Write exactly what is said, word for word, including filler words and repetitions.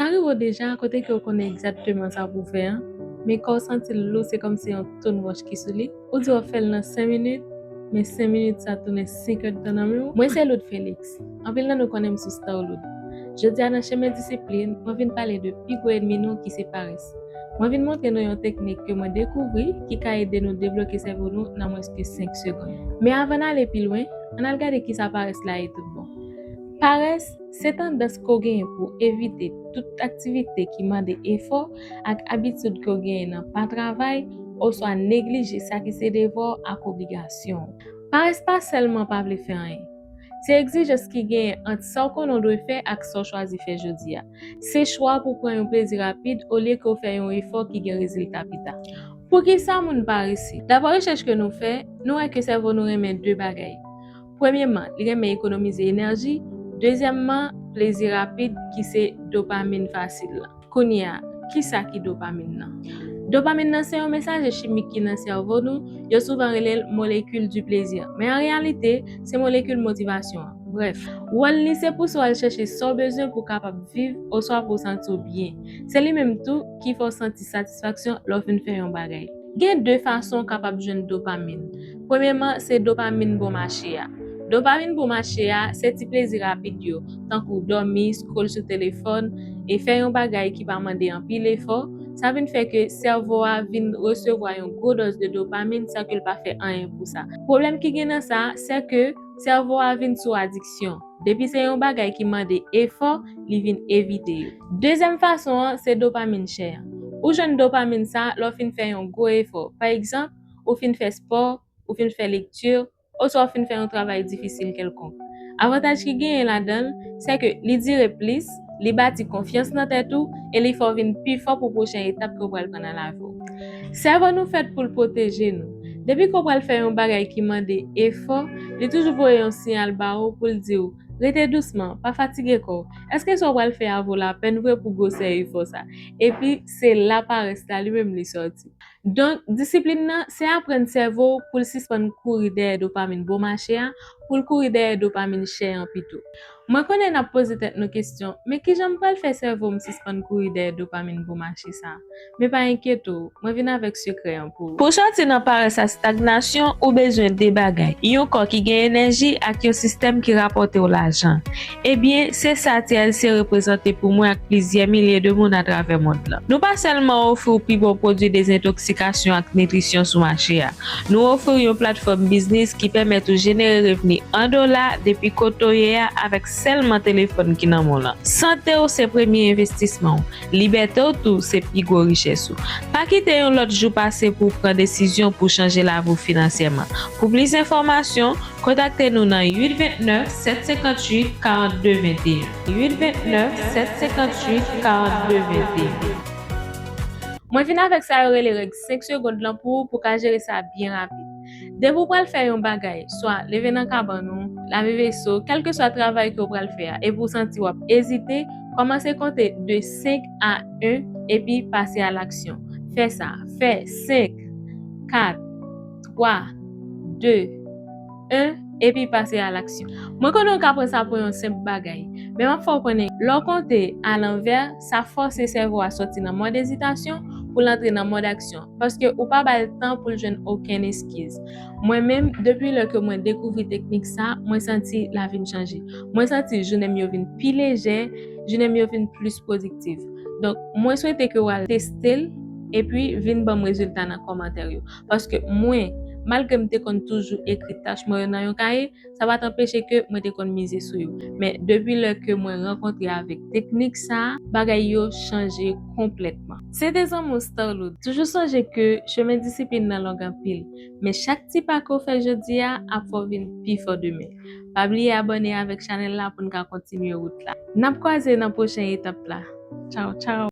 Sa rive w deja kote ke w konnen egzakteman sa pou w fè an, men kò w santi l lou, se kòmsi yon tonn wòch ki sou li. Ou di w ap fè l nan senk minit, men senk minit sa tounen senk èdtan nan men w. Mwen se Loud Felix. Anpil nan nou konnen m sou Star Loud. Jodi a nan Chemen Disiplin, mwen vin pale de pi gwo ènmi nou ki se parès. Mwen vin montre nou yon teknik ke mwen dekouvri ki ka ede nou debloke sèvo nou nan mwens ke senk segonn. Men avan n ale pi lwen, ann al gade kisa parès la ye tout bon. Parès se tandans ke w genyen pou w evite tout aktivite ki mande efò ak abitid ke w genyen nan pa travay oswa neglije sa ki se devwa w ak obligasyon w. Parès pa sèlman pa vle fè anyen. Se egzijans ki genyen ant sa w konnen w dwe fè ak sa w chwazi fè jodi a. Se chwa pou w pran yon plezi rapid olye ke w fè yon efò ki gen rezilta pita. Poukisa moun parese? Daprè rechèch ke nou fè, nou wè ke sèvo nou renmen de bagay. Premyeman, li renmen ekonomize enèji. Dezyèmman, plezi rapid ki se dopamin fasil la. Kounye a, kisa ki dopamin nan? Dopamin nan se yon mesaje chimik ki nan sèvo nou, yo souvan rele l molekil di plezi. Men an reyalite, se molekil motivasyon an. Brèf, wòl li se pouse w al chèche sa w bezwen pou w kapab viv oswa pou w santi w byen. Se li menm tou ki fè w santi satisfaksyon lè w fin fè yon bagay. Gen de fason w kapab jwenn dopamin. Premyeman, se dopamin bon mache a. Dopamin bon mache a, se ti plezi rapid yo, tankou dòmi, scroll sou telefòn, e fè yon bagay ki pa mande anpil efò. Sa vin fè ke sèvo a vin resevwa yon gwo dòz de dopamin san ke l pa fè anyen pou sa. Pwoblèm ki gen nan sa, se ke sèvo a vin sou adiksyon. Depi se yon bagay ki mande efò, li vin evite yo. Dezyèm fason an, se dopamin chè a. Ou jwenn dopamin sa lè w fin fè yon gwo efò. Pa egzanp, ou fin fè spò, ou fin fè lekti, oswa w fin fè yon travay difisil kèlkonk. Avantaj ki genyen ladan l, se ke li dire plis, li bati konfyans nan tèt ou, e li fè w vin pi fò pou pwochen etap ke w pral pran nan lavi w. Sèvo nou fèt pou l pwoteje nou. Depi ke w pral fè yon bagay ki mande efò, li toujou voye yon siyal ba ou pou l di w, rete dousman, pa fatige kò w. Èske sa w pral fè a vo lapèn vre pou gwosè efò sa? Epi, se la parès la li menm li sòti. Donk, disiplin nan, se aprann sèvo w pou l sispann kouri dèyè dopamin bon mache a, pou l kouri dèyè dopamin chè an pito. Mwen konnen n ap poze tèt nou kesyon, men kijan m pral fè sèvo m sispann kouri dèyè dopamin bon mache sa? Men pa enkyete w, mwen vin avèk sekrè an pou ou. Pou w sòti nan parès ak stagnasyon, ou bezwen de bagay. Yon kò ki gen enèji ak yon sistèm ki rapòte w lajan. Ebyen, se sa T L C reprezante pou mwen ak plizyè milye de moun atravè mond lan. Nou pa sèlman ofri w pi bon pwodui dezentoksifikasyon ak nitrisyon sou mache a. Nou ofri w yon platfòm biznis ki pèmèt ou jenere revni an dola depi kote w ye a avèk sèlman telefòn ki nan men w lan. Sante w se premye envestisman w. Libète w tou se pi gwo richès ou. Pa kite yon lòt jou pase pou w pran desizyon pou chanje lavi w finansyèman. Pou plis enfòmasyon, kontakte nou nan uit vennèf, sèt senkantuit, karannde venteyen. Uit vennèf, sèt senkantuit, karannde venteyen. Mwen vin avèk sa yo rele règ senk segonn lan pou ou, pou w ka jere sa byen rapid. Depi w pral fè yon bagay, swa leve nan kabann ou, lave veso, kèlkeswa travay ke w pral fè a, epi w santi w ap ezite, kòmanse konte de senk a en, epi pase a laksyon. Fè sa. Fè senk, kat, twa, de, en, epi pase a laksyon. Mwen konnen w ka pran sa pou yon senp bagay, men m ap fè w konnen, lè w konte alanvè, sa fòse sèvo a sòti nan mòd ezitasyon pou l antre nan mòd aksyon, paske ou pa ba l tan pou l jwenn okenn eskiz. Mwen menm, depi lè ke mwen dekouvri teknik sa, mwen santi lavi m chanje. Mwen santi jounen m yo vin pi lejè, jounen m yo vin plis pwodiktif. Donk, mwen swete ke w al teste l, epi vin ban m rezilta nan kòmantè yo. Paske mwen, malgre m te konn toujou ekri tach mwen yo nan yon kaye, sa pa t anpeche ke mwen te konn mize sou yo. Men depi lè ke mwen rankontre avèk teknik sa, bagay yo chanje konplètman. Se te zanmi w Starloud. Toujou sonje ke chemen disiplin nan long anpil, men chak ti pa ke w fè jodi a ap fè w vin pi fò demen. Pa bliye abòne avèk chanèl la pou n ka kontinye wout la. N ap kwaze nan pwochen etap la. Tchaw, tchaw!